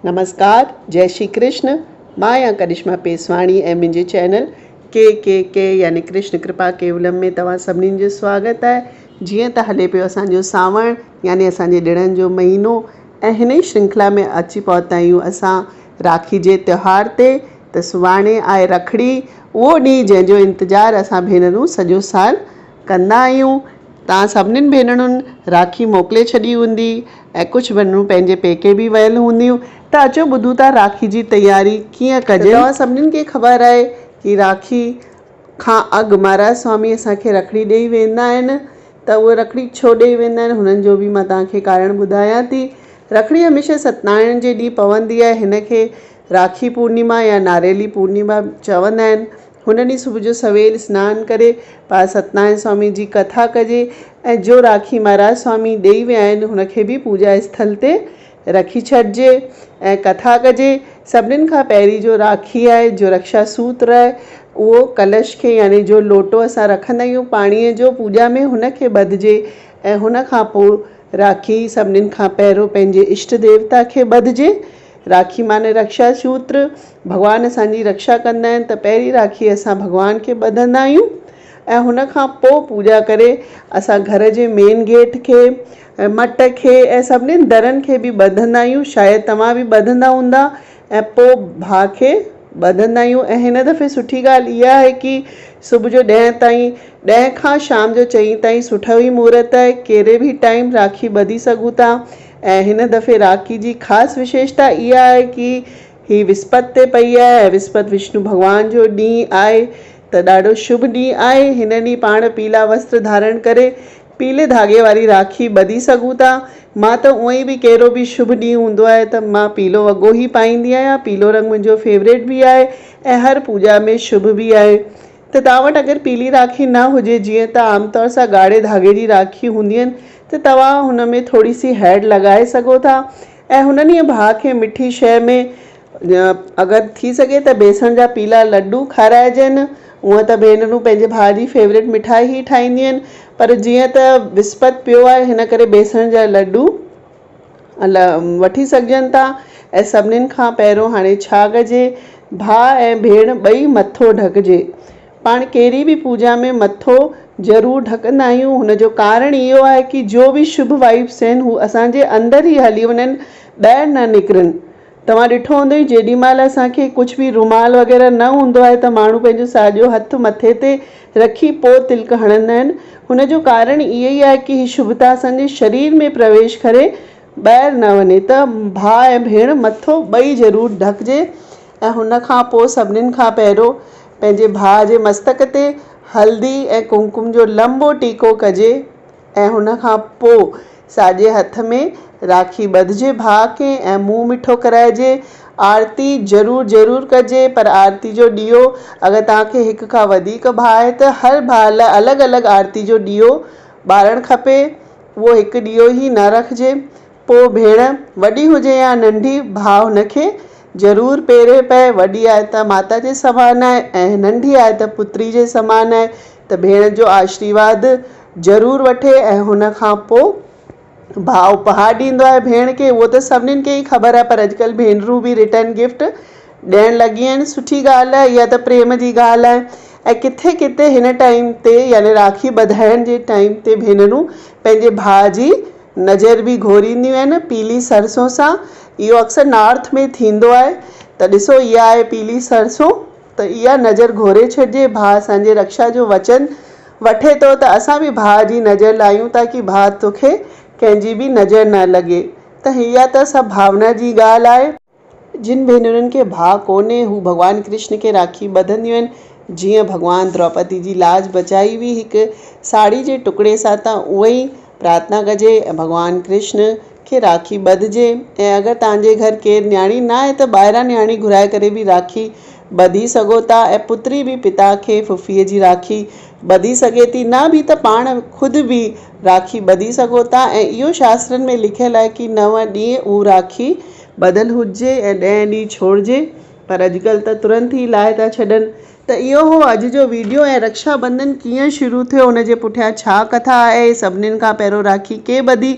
نمسڪار جئي شري ڪرشن مان آهيان ڪرشما پيسواڻي ۽ منهنجي چينل ڪي ڪي ڪي يعني ڪرشن ڪرپا ڪيولم ۾ توهان سڀني جو سواگت آهي جيئن ته هلي پيو اسان جو سانوڻ يعني اسان جي ڏڻن جو مهينو ۽ هن ئي شرنکلا ۾ اچي پهتا آهيون اسان راکي جي تيوهار تي ته سڀاڻي آهي رکڙي اهو ڏينهن جنهن جو انتظار اسان ڀينرون سڄو سال ڪندا آهيون. توهان سڀنين ڀينرن راکي موڪلي ڇڏي هوندي ۽ ڪجهه ڀينرون پنهنجي پيڪي به ويل هونديون ته اچو ٻڌون ٿا راکي جي تياري ڪيئن ڪجي. ته توهان سڀنين کي خبر آهي ڪي راکي کان اڳ مهاراج سوامي اسان کي رکڙي ڏئي ويندا آهن ته اهي رکڙي ڇو ڏئي ويندا آهن هنن جو به مان توهان کي ڪارڻ ٻڌايان ٿي. رکڙي هميشه ستنارائڻ جي ڏينهن پوندي آهي هن کي راکي پورنيما يا ناريلي پورنيما چوندا آهن. هن ڏينهن صبح جو سويل سنان ڪري پاڻ ستنارائڻ سوامي جي ڪٿا ڪجي ۽ جو راکي مهاراج سوامي ڏيئي ويا آهن هن کي به پوڄا اسٿل تي رکي ڇڏجي ۽ ڪٿا ڪجي. سڀنين کان پهرين جو راکي آهي جو رڪشا سوتر آهي اهو ڪلش کي يعني جو لوٽو اسان رکندا آهيون پاڻيء جو پوڄا ۾ هن کي ٻڌجي ۽ هن کان پوء راکي سڀنين کان پهريون پنهنجي اشٽ ديوتا کي ٻڌجي. راکي معني رڪشا سوتر، ڀڳوان اسان جي رڪشا ڪندا آهن ته پهرين راکي اسان ڀڳوان کي ٻڌندا آهيون ۽ هن کان پوء پوڄا ڪري اسان گهر جي مين گيٽ کي مٽ کي ۽ سڀني درن کي به ٻڌندا آهيون شايد توهان به ٻڌندا هوندا ۽ پوء ڀاء کي ٻڌندا آهيون ۽ هن دفعي سٺي ڳالهه اها آهي ڪي صبح جو ڏهين تائين ڏهين کان شام جو چئين تائين سٺو ئي مهورت آهي ڪهڙي به ٽائيم راکي ٻڌي سگهون ٿا ۽ هن دفعي راکي جي خاص وشيشتا اها آهي ڪي هي وسپت تي پئي آهي ۽ وسپت وشنو ڀڳوان جو ڏينهن آهي ته ڏاڍو شڀ ڏينهن آهي. هن ڏينهن پاڻ پيلا وستر ڌارڻ ڪري پيلي ڌاڳي واري راکي ٻڌي سگهون ٿا. مان ته اونئن ئي به ڪهڙو به شڀ ڏينهن هوندو آهي ته مان پيلو وڳو ئي پائيندي آهيان. پيلو رنگ منهنجو فيوريٽ به آهي ۽ هر پوڄا ۾ شڀ به آهي. ته توهان وٽ اگر پيلي راکي نه هجي جيئن ته عام طور سان ڳاڙهي ڌاڳي جي راکي هوندي آهن ته توهان هن ۾ ٿوري سي هيڊ لڳائي سگهو ٿا ۽ هن ڏينهن ڀاء کي مٺي شيء ۾ اگر ٿي سگهي ته بيسڻ جا پيلا لڏون کارائجن. هونئن ته ڀينرون پنهنجي ڀاء جي فيوريٽ مٺائي ئي ٺاهينديون آهن پر جيئن ته وسپت پيو آهي هن ڪري بيسڻ جا لڏون وٺي سگهجن ٿا ۽ سڀنين کان پهريون هاڻي ڇا ڪجي ڀاء ۽ ڀيڻ ٻئي مٿو ڍڪجي. پاڻ ڪهڙي به پوڄا ۾ مٿو ضرور ڍڪندا آهيون هن جو ڪارڻ اهو آهي ڪي جو به شڀ وائبس آهن هو اسان جي اندر ئي هلي وڃن ٻاهر نه نڪرن توهان ڏٺو هوندو ئي جيڏي مهل اسان کي ڪجهه به رومال وغيره نه هوندو آهي ته ماڻهو پنهنجو ساڄو هٿ مٿي تي رکي پوء تلڪ هڻندا آهن هن جو ڪارڻ اهو ئي آهي ڪي هي شڀتا اسان جي شرير ۾ پرويش ڪري ٻاهر نه وڃي ته ڀاء ۽ ڀيڻ مٿو ٻئي ضرور ڍڪجي ۽ هن کان پوء سڀنين کان پهريون پنهنجي ڀاء جي مستڪ تي هلدي ۽ ڪمڪم جو لنبو ٽيڪو ڪجي ۽ هن کان پوء ساڄي هٿ ۾ راکي ٻڌجي ڀاء کي ۽ منهن مٺو ڪرائجي. آرتي ضرور ضرور ڪجي پر آرتي جو ڏيئو اگر توهان کي هڪ کان وڌيڪ ڀاء آهي ته هر ڀاء لاء الڳ الڳ آرتي جو ڏيئو ٻارڻ کپي اهو هڪ ڏيئو ئي نه رکجي. پوء ڀيڻ وڏي هجي يا ننڍي، ڀاء هن کي ضرور پيري پئي. وڏي آهي ته ماتا جي سمان آهي ۽ ننڍي آهي ته پتري جي سمان آهي ته ڀيڻ جو آشريواد ضرور وٺي ۽ هن کان پوء ڀاء اپهار ڏيندو آهي ڀيڻ کي. اهو ته سڀنين کي ئي خبر آهي پر اڄڪلهه ڀينرون به رٽرن گفٽ ڏيڻ لڳيون آهن. سٺي ڳالهه آهي، اها ته پريم جي ڳالهه آهي ۽ ڪٿي ڪٿي هن ٽائيم تي يعني راکي ٻڌائڻ جي ٽائيم تي ڀينرون پنهنجي ڀاء جي نظر به گهورينديون آهن پيلي سرسون سان اهو اڪثر نارٿ ۾ ٿيندو آهي ته ڏسو اها آهي پيلي سرسون ته اها نظر گهوري ڇڏجي ڀاء اسان جي رڪشا جو وچن وٺي ٿو ته اسان به ڀاء جي نظر لاهيون ٿا ڪي ڀاء توکي ڪنهن جي به نظر نه لڳي ته اها ته سڀ ڀاونا جي ڳالهه آهي. جن ڀينرن کي ڀاء ڪونهي، هو ڀڳوان ڪرشن کي راکي ٻڌنديون آهن، جيئن ڀڳوان دروپدي جي لاج بچائي هئي هڪ ساڙهي جي ٽڪڙي سان ته اونئن ئي پرارٿنا ڪجي ۽ ڀڳوان ڪرشن کي راکي ٻڌجي ۽ اگر توهان جي گهر ڪير نياڻي نه آهي ته ٻاهران نياڻي گهرائي ڪري به راکي ٻڌي سگهو ٿا ۽ پتري به پتا کي ڦڦيء جي راکي ٻڌي سگهي ٿي نه به ته پاڻ خود به راکي ٻڌي سگهو ٿا ۽ اهو شاسترن ۾ لکيل آهي ڪي نو ڏينهن هو راکي ٻڌل هجي ۽ ڏهين ڏينهن ڇوڙجي پر اڄڪلهه ته ترنت ئي لاهي ٿا ڇڏن. ته اهو هو اڄ جو ويڊيو ۽ رڪشا بنڌن ڪيئن شروع ٿيو ان جي پٺيان ڇا ڪٿا آهي سڀنين کان پهريون راکي ڪنهن ٻڌي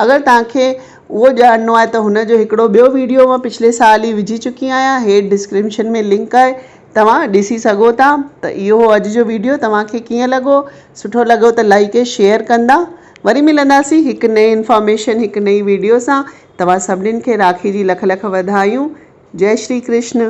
اگر توهان کي اهو ڄاڻڻو آهي ته هن جو هڪڙو ٻيو ويڊيو مان پڇلي سال ئي وجهي چڪي آهيان هيٺ ڊسڪرپشن ۾ لنڪ آهي توهان ڏسي سگهو ٿا ته اهو هو اڄ جو ويڊيو توهان کي ڪيئن لڳو سٺو لڳو ته لائڪ ۽ شيئر ڪندا وري ملنداسين هڪ نئين انفارميشن هڪ نئين ويڊيو سان توهان سڀنين کي راکي جي لک لک وڌايون جئي شري ڪرشن.